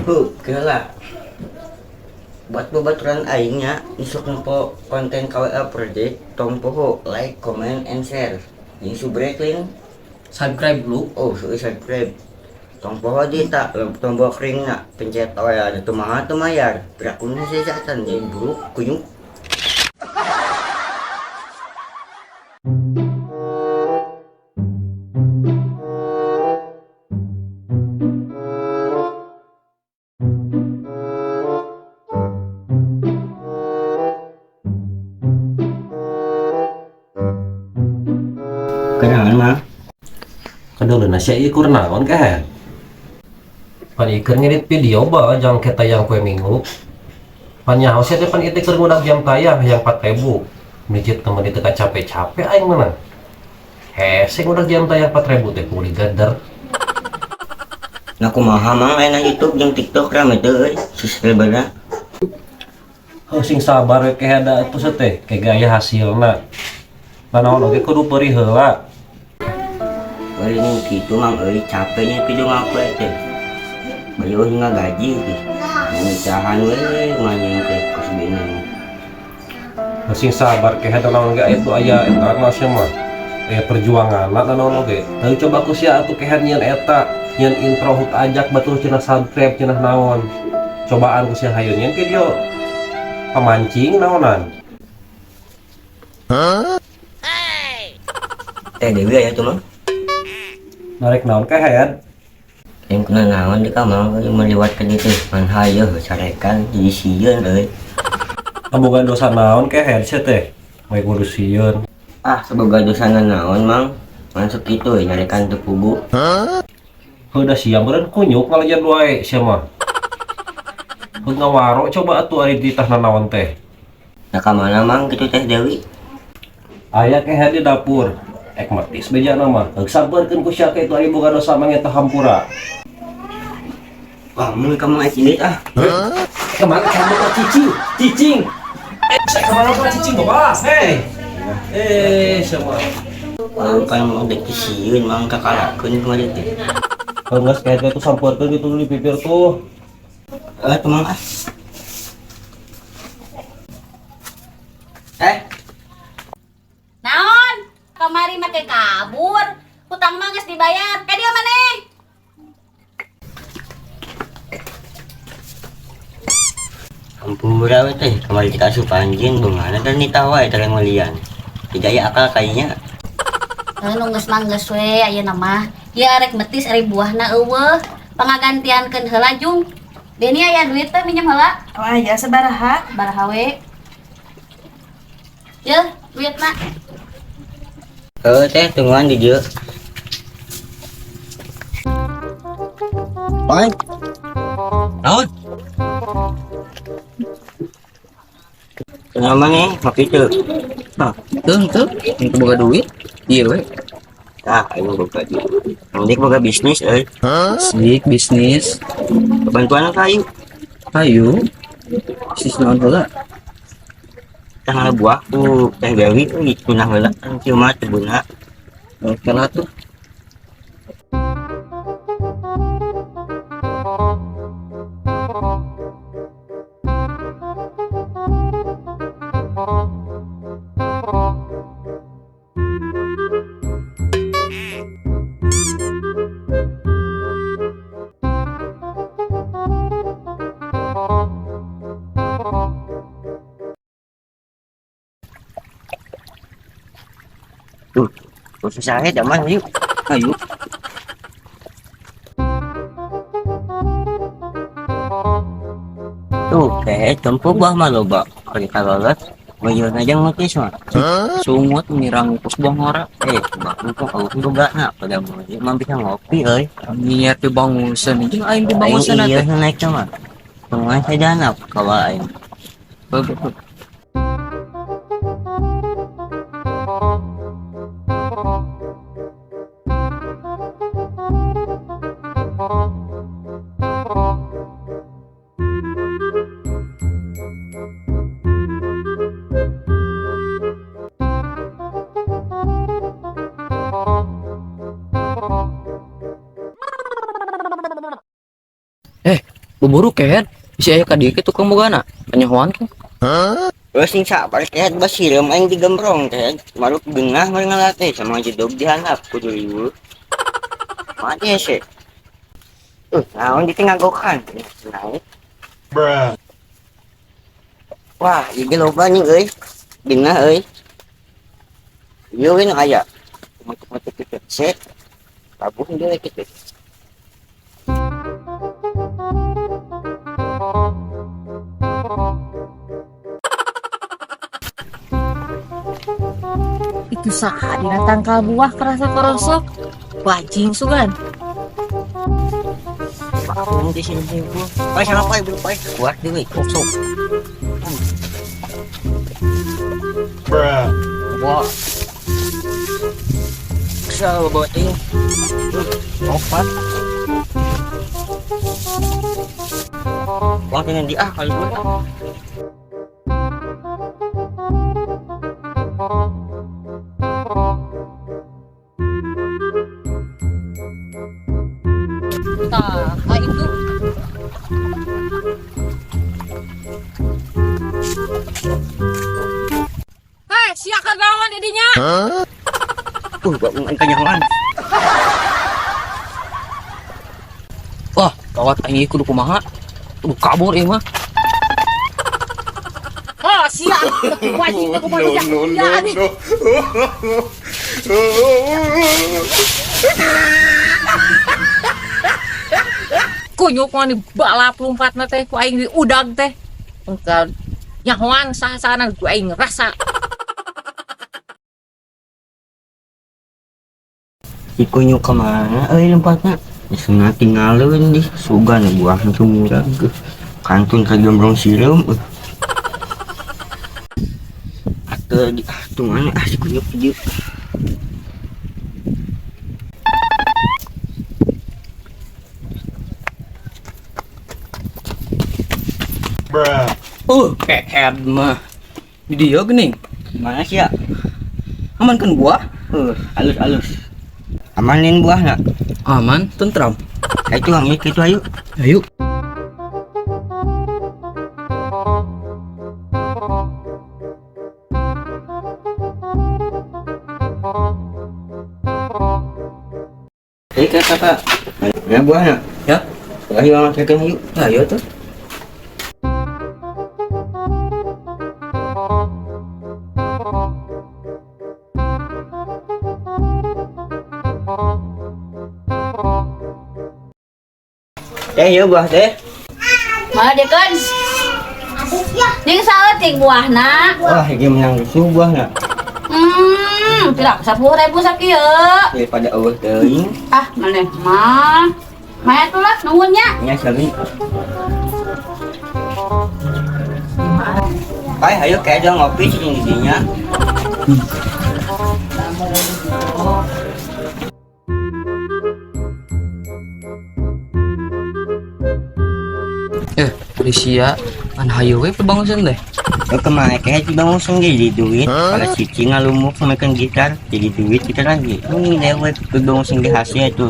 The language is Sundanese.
Huh, kira buat babaturan aingnya isuk nempo konten KWA Project, tong poho like, comment, and share. Jeung subrek link. Subscribe lu. Oh, so subscribe. Tong poho di tak tombol kering na pencet oh ya ada tuh mah tuh mayar. Berakuna saya satan jadi buruk kunyuk. Kenangan mah. Kadeuleuna sia ieu kur naon keh? Pan ieu keur ngedit video ba jang ke tayang poe Minggu. Pan nyaho sia teh pan ieu teh keur ngudag jam tayang hayang 4000. Mijit temen itu ka capek-capek aing mah. Hese ngudag jam tayang 4000 teh kudu digeder. Nah, kumaha mang ayeuna YouTube jeung TikTok rame teu euy subscriberna? Heuh, sing sabar we keh da atuh sia teh ke gaya hasilna. Nanaon oge kudu peurih heula. Paling kitu mang euy, capeknya video ngapain teh. Bayu ngagaji teh. Ngicahan we manyeng teh kusbina. Sing sabar keh da naon ge aya tuh aya eta mah sia mah. Aya perjuanganna nanaon oge. Teu coba ku sia atuh keh nyieun eta, nyieun intro hut ajak batur cenah subscribe cenah naon. Cobaan ku sia hayu nyieun video pamancing naonan. Teh Dewi aya tuh mah. Narek naon keh head? Yang kena naon di kamar euy meliwatkeun itu man hayo carekan jadi sieun euy. Kaboga dosa naon keh head sia teh? Bae kudu sieun. Ah, semoga dosa naon mang. Masuk kitu euy nyarekan teu pugu. Heuh da sia meureun kunyuk ngalajan wae sia mah. Heuh ngawaro coba atuh ari ditah nanaon teh. Nah, ka mana mang kitu Teh Dewi? Aya keh di dapur. Ek metis bejana mah. Heug sampeurkeun ku sia ke itu ari boga dosa mah eta hampura. Wah, mun kamu aya cindit ah. Kemana kamu kok cicing? Cicing. Saya kemana kok cicing bapak? Hei. Semua. Kalau kan mau dek sieun mang kakalakeun kemarin teh. Kalau nggak kayak itu sampeurkeun gitu di bibir tuh. Eh, teman ah. Eh, Naon? Kamari make kabur. Hutang mah geus dibayar. Ka dieu maneh? Hampura we teh kamari kita asup anjing beungana teh nitah wae teh meulian. Tidak aya akal kayaknya. Nu geus mah geus we ayeuna mah. Ieu arek metis ari buahna eueuh. Pangagantiankeun heula jung. Deni aya duit teh minjem heula. Oh aya sabaraha? Baraha we. Yeuh, duitna. Heuh teh tungguan di dieu. Oi. Naon? Kenapa nih? Ngopi tuh. Hah, teu teu, teu boga duit. Ieu we. Ah, aing boga duit. Mending boga bisnis euy. Sik bisnis. Bantuan kayu. Ayo. Bisnis naon heula? Tanggal buah ku Teh Dewi euy tunah heula kan kieu mah teu beuna. Oke lah tuh. Tuh, khusus saya zaman yuk. Ayo. Tuh, teh tempo buah mah loba. Kalau kalolos, bayar aja ngotis mah. Sungut mirang kus buah ngora. Eh, baku kok kalau boga na pada mau mah bisa ngopi euy. Niat pibangusan jeung aing Aing pibangusan iya teh. naik mah. Tungguan saja na kawa aing. Heuh. Buburu kehed. Bisi aya ka dieu ke tukang bogana. Panyahoan ke. Terus sing sabar kehed basireum aing digembrong kehed. Maruk geunah mah ngalate sama jedog dihandap kudu riweuh. Mati sih. Naon di tengah gokan. Naik. Wah, ieu loba nih euy. Geunah euy. Ieu we nu aya. Metuk-metuk kitu. Set. Tabuh deui kitu. Itu saha dina tangkal buah kerasa korosok. Wajing sugan. Pak, di sini ibu. Pai sama pai bro pai. Kuat deui. Sok. Wah. Kesal bawa ting. Opat. Wah, dengan dia ah kali gua. Tah, ah itu. Hei, sia keur naon di dinya? Gua kanyahoan. Wah, gawat aing ieu kudu kumaha? Kudu kabur ieu mah. Oh, sia. Wajing teh kumaha ya? Ya, ani. Kunyuk mah dibalap lompatna teh ku aing diudag teh. Engka nyahoan saha-sahana ku aing rasa. Si kunyuk kemana euy lompatna? Geus tinggalin di sugan buah sumurag. Kantun ka gembrong sireum. Atuh di ah tuh mana ah si kunyuk dieu. Kehed mah. Di dieu geuning. Mana sih ya? Aman kan buah? Halus-halus. Amanin buahna. Aman, tentram. Itu ang itu ayo. Ayo. Kakak. Ya buahna. Ya. Ayo makan yuk. Ayo tuh. Teh yuk buah teh. Mana dia kan? Jeung saeutik buahna. Wah, ini menang rusuh buahna. Tidak 10.000 sakieu. Daripada eueuh teuing. Ah, maneh mah. Maya tuh lah nuhun nya. Nya sami. Pai, ayo kayak dong ngopi sih di dinya. Polisia an hayu we perbangusan deh. Lo kemana kayak si bangusan jadi duit, kalau cici ngalumuk makan gitar jadi duit kita lagi. Ini lewat perbangusan di hasil itu.